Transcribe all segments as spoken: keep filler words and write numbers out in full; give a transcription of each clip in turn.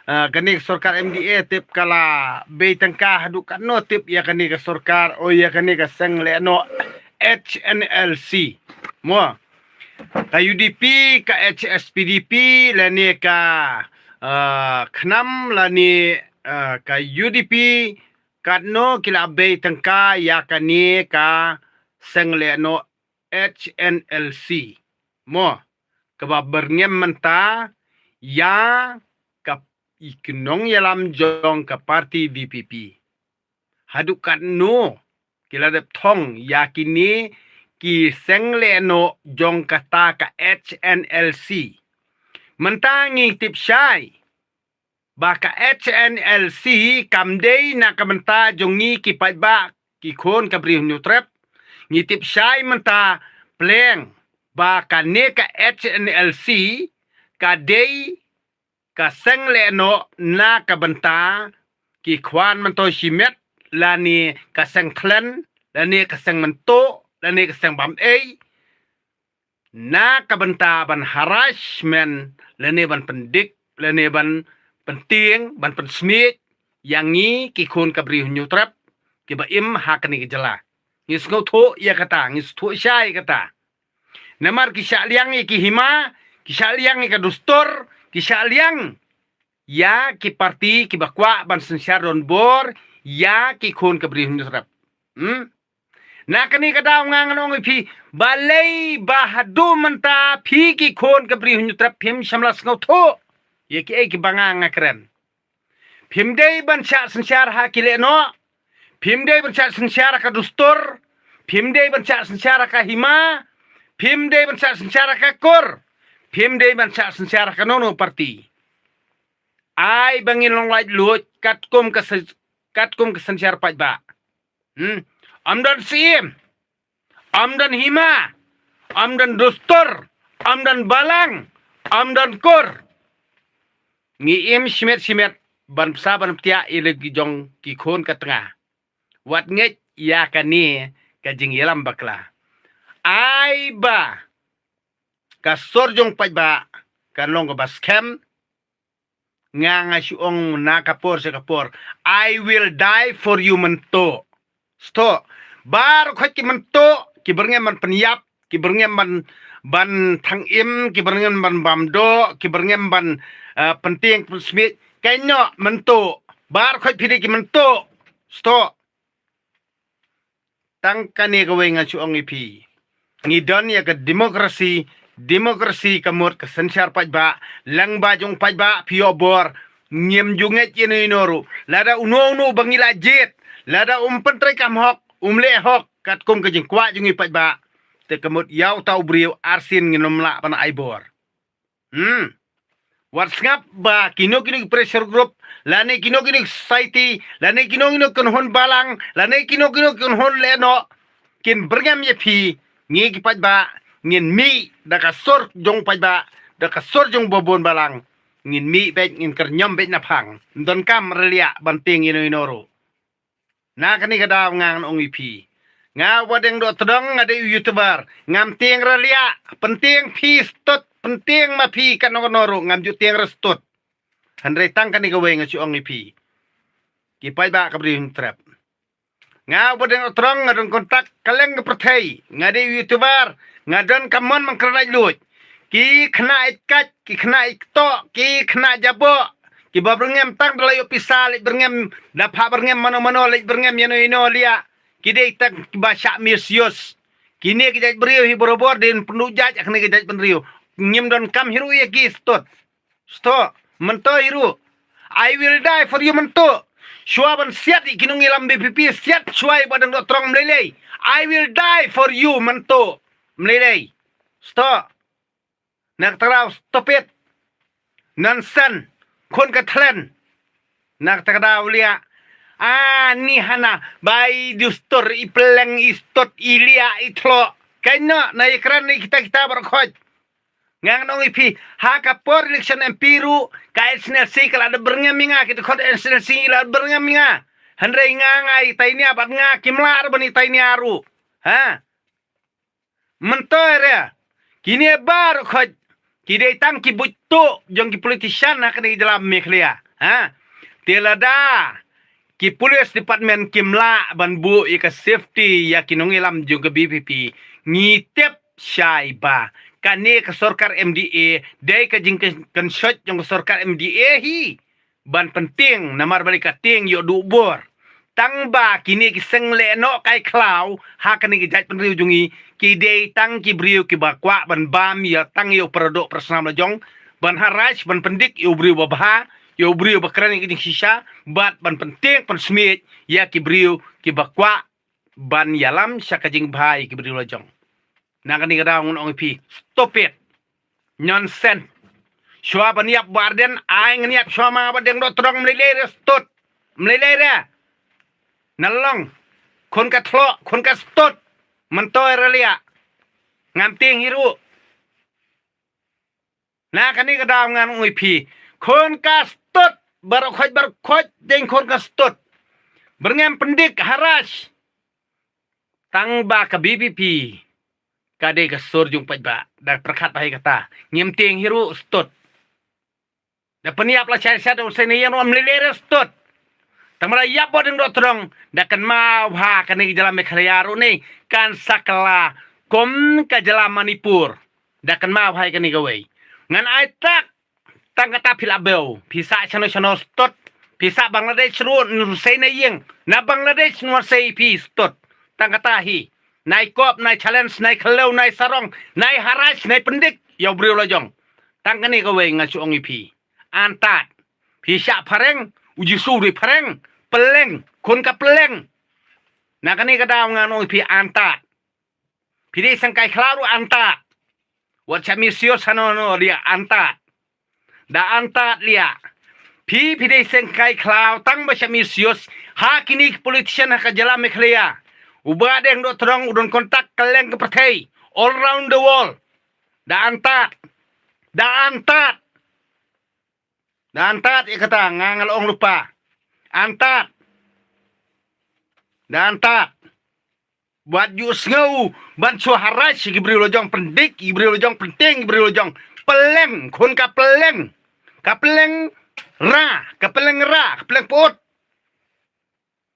Ah, kane ka sorkar M D A tip ka la bei tyngka haduh katno tip ïa kane ka sorkar, o ïa kane ka seng lehnoh H N L C. Mo. Ka U D P, ka H S P D P, lane ka, ah, KHNAM, lane, ah, ka U D P, katno ki la bei tyngka ïa kane ka seng lehnoh H N L C. Mo, kaba byrngem mynta ïa ka i ki nongïalam jong ka party V P P. Haduh katno ki la dep thong ïa kine ki seng lehnoh jong kata ka H N L C. Mynta ngi tip shai ba ka H N L C kam dei na ka bynta jong ngi ki paidbah, ki khun ka Bri Hynñiewtrep. Ngi tip shai mynta pleng ba kane ka H N L C ka dei ka seng lehnoh na ka bynta ki khwan myntoi shimet, lane ka seng thlen, lane ka seng myntoi, lane ka seng bam ei, na ka bynta ban harassment, lane ban pyndik, lane ban pyntieng, ban pynsmiej ïa ngi ki khun ka Bri Hynñiewtrep kiba im ha kane ka jylla. Ngi sngewthuh ïa kata, ngi sngewthuh shai ïa kata. Namar ki shah liang ïa ki hima, ki shah liang ïa ka dustur, ki shah liang ïa ki party kiba kwah ban synshar donbor ïa ki khun ka Bri Hynñiewtrep. Hmm? Na kane ka daw nga ngan ong ïa phi, balei ba haduh mynta phi ki khun ka Bri Hynñiewtrep phim shym la sngewthuh ïa kiei kiba nga nga kren. Phim dei ban shah synshar ha ki lehnoh. Phim dei ban shah synshar ha ka dustur. Phim dei ban shah synshar ha ka hima. Phim dei ban shah synshar ha ka kur. Phim dei ban shah synshar ha kano kano party. Ai ba ngin long laitluid katkum ka syn-, katkum ka synshar paidbah. Hmm. Ym don syiem, ym don hima, ym don dustur, ym don balang, ym don kur. Ngi im shimet shimet ban bsa ban btiah ïa la ki jong ki khun ka tnga. Wat ngeit ïa kane ka jingïalam bakla. Ai ba ka sur jong paidbah kan long kaba skhem. Nga nga shu ong na ka por sha ka por, I will die for you, mynta. Sngewthuh. Baroh khoit ki mynta, ki byrngem ban pynïap, ki byrngem ban, ban thang im, ki byrngem ban bam doh, ki byrngem ban, eh, pyntieng pynsmiej. Kaei noh mynta. Baroh khoit phi dei ki mynta. Sngewthuh. Tang kane kawei nga shu ong ïa phi. Ngi don ïa ka demokrasi, demokrasi ka mut ka synshar paidbah, lyngba jong paidbah phi ïoh bor, ngim ju ngeit ïa uno uno ruh. Lada uno uno ba ngi la jied, lada um pyntrei kam hok, um leh hok katkum ka jingkwah jong ngi paidbah, te ka mut ïa uta u briew arsien ngin ym lah ban ai bor. Hmm. Wat sngap ba kino kino ki pressure group, lane kino kino ki society, lane kino kino ki kynhun balang, lane kino kino ki kynhun lehnoh kin byrngem ïa phi. Ngi ki paidbah ngin mih da ka sur jong paidbah, da ka sur jong babun balang. Ngin mih beit, ngin kyrñiom beit na phang. Ym donkam raliah ban tieng ïa uno uno ruh. Na kane ka daw nga ngan ong ïa phi. Nga Bah Deng Dohtdong, nga dei u YouTuber. Ngam tieng raliah, pyntieng phi stud, pyntieng ma phi kano kano ruh, ngam ju tieng re stud. Hynrei tang kane kawei nga shu ong ïa phi. Ki paidbah ka Bri Hynñiewtrep. Nga Bah Deng Dohtdong, nga don kontak kylleng ka pyrthei. Nga dei u YouTuber, nga don ka mon ban kren laitluid. Ki khynnah ïeit kait, ki khynnah ïeit ktoh, ki khynnah jaboh, kiba byrngem tang da la ïoh pisa, leit byrngem da phah byrngem mano mano, leit byrngem ïano ïano liah. Ki dei tang kiba shah misuse. Kine ki jait briew hi barabor dei pynduh jait ha kane ka jaitbynriew. Ngim donkam hi ruh ïa ki stud. Stud. Mynta hi ruh. I will die for you mynta. Shuwa ban siat ïa ki nongïalam VPP, siat shuwa ïa Bah Deng Dohtdong, ym lei lei. I will die for you mynta. Ym lei lei. Stud. Na kata ka daw stupid. Nonsense. Khun ka thlen. Na kata ka daw liah. Ah, ni hana. Ba i dustur, i pylleng, i stud, i liah, i thloh. Kaei noh, na ïakren ïa kita kita baroh khoit. Nga ngan ong ïa phi, ha ka por election MP ruh, ka HNLC ka la dep byrngem ïa nga, ki dkhot HNLC la dep byrngem ïa nga. Hynrei nga nga ïa Tainia bad nga kim lah ruh ban ïa Tainia ruh. Ha? Mynta re, kine baroh khoit, ki dei tang ki buit tuh jong ki politician ha kane ka jylla Meghalaya. Ha? Te lada ki police department kim lah ban buh ïa ka safety ïa ki nongïalam jong ka VPP, ngi tip shai ba kane ka sorkar MDA dei ka jingkynshoi jong ka sorkar MDA hi ban pyntieng, namar balei ka tieng ïoh duh bor. Tang ba kine ki seng lehnoh kai khlaw ha kane ka jaitbynriew jong ngi, ki dei tang ki briew kiba kwah ban bam ïa tang ïa u paradoh parasnam la jong, ban harass, ban pyndik ïa u briew ba bha, ïa u briew ba kren ïa ka jingshisha, bad ban pyntieng pynsmiej ïa ki briew kiba kwah ban ïalam sha ka jingbha ïa ki briew la jong. Na kane ka daw ngan ong ïa phi, stop it. Nonsense. Shuwa ban ïap Bah Ardent, ai ngan ïap shuwa ma Bah Deng Dohtdong, mlei lei re stud. Mlei lei re. Nalong. Khun ka thloh, khun ka stud. Myntoi re liah. Ngam tieng hi ruh. Na kane ka daw ngan ong ïa phi. Khun ka stud. Baroh khoit, baroh khoit, deng khun ka stud. Byrngem pyndik harass. Tang ba ka VPP ka dei ka sur jong paidbah, da pyrkhat bha ïa kata. Ngim tieng hi ruh stud. Da pynïap la shai shai da u Hussein Ïing ruh mlei lei re stud. Tang ba la ïap Bah Deng Dohtdong, da kynmaw bha kane ka jylla Meghalaya ruh ne kan sa kylla kum ka jylla Manipur. Da kynmaw bha ïa kane kawei. Ngan ai tak Tang kata phi la bew, phi sah shano shano stud, phi sah Bangladesh ruh, nusei na ïing, na Bangladesh nusei phi stud. Tang kata hi, nai kop, nai challenge, nai khlem, nai sarong, nai harass, nai pyndik, ïa u briew la jong. Tang kane kawei nga shu ong ïa phi. Antad, phi shah phareng, u Jisu u dei phareng, pylleng, khun ka pylleng. Na kane ka daw ngan ong ïa phi antad. Phi dei seng kai khlaw ruh antad. Wat shah misuse hano hano liah antad. Da antad liah. Phi phi dei seng kai khlaw tang ba shah misuse. Ha kine ki politician ha ka jylla Meghalaya. U Bah Deng Dohtdong u don contact kylleng ka pyrthei. All around the world. Da antad. Da antad. Da antad ïa kata nga nga la ong lypa. Antad. Da antad. Wat ju sngew ban shu harass ïa ki briew la jong, pyndik ïa ki briew la jong, pyntieng ïa ki briew la jong. Pylleng, khun ka pylleng. Ka pylleng ra, ka pylleng ra, ka pylleng put.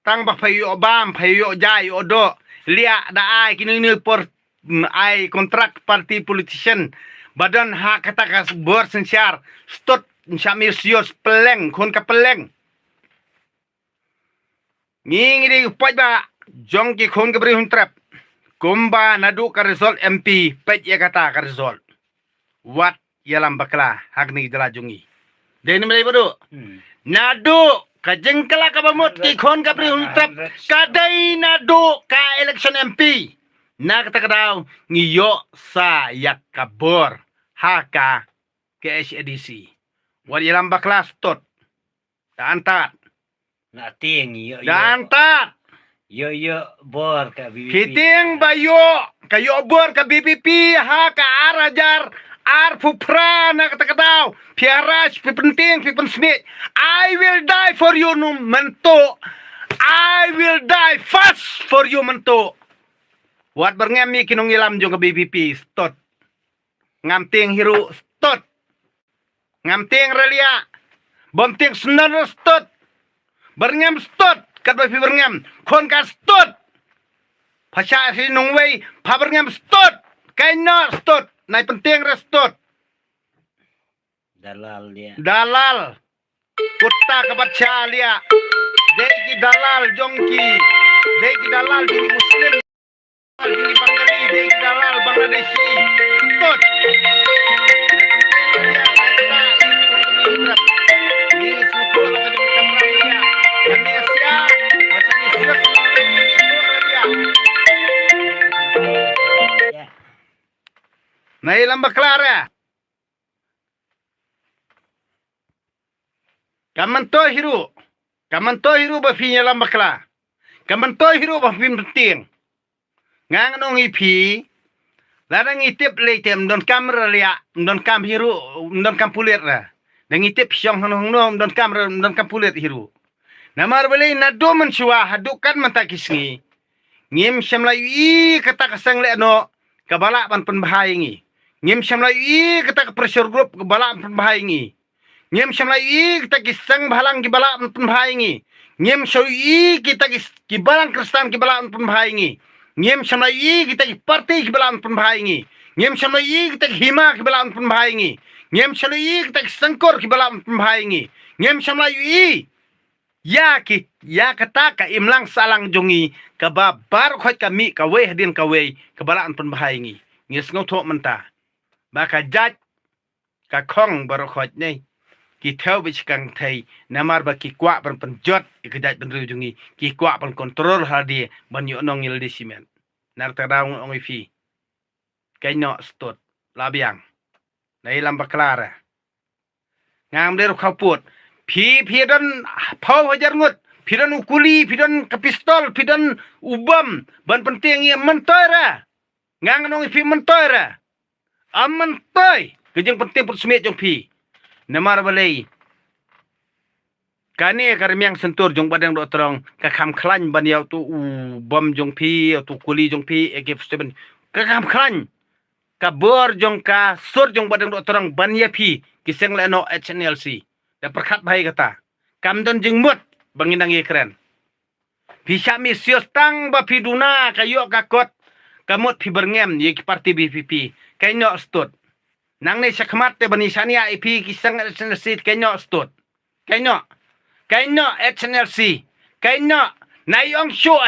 Tang ba pha ïoh bam, pha ïoh jai, ïoh doh. Liah da ai kine kine por, mm, ai contract party politician. Ba don ha kata ka bor synshar. Stud, shah misuse, pylleng, khun ka pylleng. Ngi ngi dei u paidbah jong ki khun ka Bri Hynñiewtrep. Kumba naduh ka result MP, peit ïa kata ka result. Wat ïalam bakla ha kane ka jylla jong ngi. Dei ne ym dei Bah Duh? Hmm. Naduh ka jingkylla kaba mut ki khun ka Bri Hynñiewtrep, ka dei naduh ka election MP. Na kata ka daw ngi ïoh sa ïa ka bor ha ka KHADC. Wat ïalam bakla stud. Da antad. Na tieng ïoh. Da antad. Ïoh ïoh bor ka VPP. Phi tieng ba ïoh, ka ïoh bor ka VPP ha ka ar hajar arphew phra na kata ka daw. Phi harass, phi pyntieng, phi pynsmiej. I will die for you nu mynta. I will die first for you mynta. Wat byrngem ïa ki nongïalam jong ka VPP stud. Ngam tieng hi ruh stud. Ngam tieng re liah. Bym tieng stud stud. Byrngem stud. Katba phi byrngem. Khun ka stud. Pha shah ri nongwei. Pha byrngem stud. Kaei noh stud. Nai pyntieng re stud. Dalal liah. Dalal. Kutta ka batcha liah. Dei ki dalal jong ki. Dei ki dalal jong ki Muslim. Dalal jong ki Bangali, dei ki dalal Bangladeshi. Stud. Nai lam bakla re. Ka myntoi hi ruh. Ka myntoi hi ruh ba phi ïalam bakla. Ka myntoi hi ruh ba phi pyntieng. Nga ngan ong ïa phi. Lada ngi tip lei te ym donkam re liah, ym donkam hi ruh, ym donkam pulit re. Da ngi tip shong hangno hangno ym donkam re, ym donkam pulit hi ruh. Namar balei naduh mynshuwa haduh kat mynta ki sngi. Ngim shym la ïohi kata ka seng lehnoh kaba lah ban pynbha ïa ngi. Ngim shym la ïohi kata ka pressure group kaba lah ban pynbha ïa ngi. Ngim shym la ïohi kita ki seng bhalang kiba lah ban pynbha ïa ngi. Ngim shym la ïohi kita ki, ki balang Khristan kiba lah ban pynbha ïa ngi. Ngim shym la ïohi kita ki parti kiba lah ban pynbha ïa ngi. Ngim shym la ïohi kita ki hima kiba lah ban pynbha ïa ngi. Ngim shym la ïohi kita ki sengkur kiba lah ban pynbha ïa ngi. Ngim shym la ïohi ïa ki, ïa kata ka imlang sahlang jong ngi kaba baroh khoit ka mih kawei hadien kawei kaba lah ban pynbha ïa ngi. Ngi sngewthuh mynta ba ka jait ka khong baroh khoit ne ki thew bad shikang thei, namar ba ki kwah ban pynjot ïa ka jaitbynriew jong ngi, ki kwah ban kontrol ha lade ban ïoh nong ïa lade shimet. Na kata ka daw nga ong ïa phi, kynnoh stud, la biang. Na ïalam bakla ra. Ngam dei ruh khaw put. Phi, phi don phew hajar ngut. Phi don u kuli, phi don ka pistol, phi don u bom ban pyntieng ïa, myntoi ra. Nga ngan ong ïa phi, myntoi ra. Ym myntoi ka jingpyntieng put smiej jong phi. Namar balei? Kane ka rmiang sentur jong Bah Deng Dohtdong ka kham khlaiñ ban ïa uto u bom jong phi, uto u kuli jong phi, A K forty-seven. Ka kham khlaiñ ka bor jong ka sur jong Bah Deng Dohtdong ban ïa phi ki seng lehnoh H N L C. Da pyrkhat bha ïa kata. Kam don jingmut ba ngin nang ïakren. Phi shah mih shuh tang ba phi duna ka ïoh ka kot, ka mut phi byrngem ïa ki parti V P P. Kynnoh stud. Nangne shakhmat te ban ïa shaniah ïa phi ki seng H N L C, kynnoh stud. Kynnoh. Kynnoh H N L C. Kynnoh. Nai ong shuh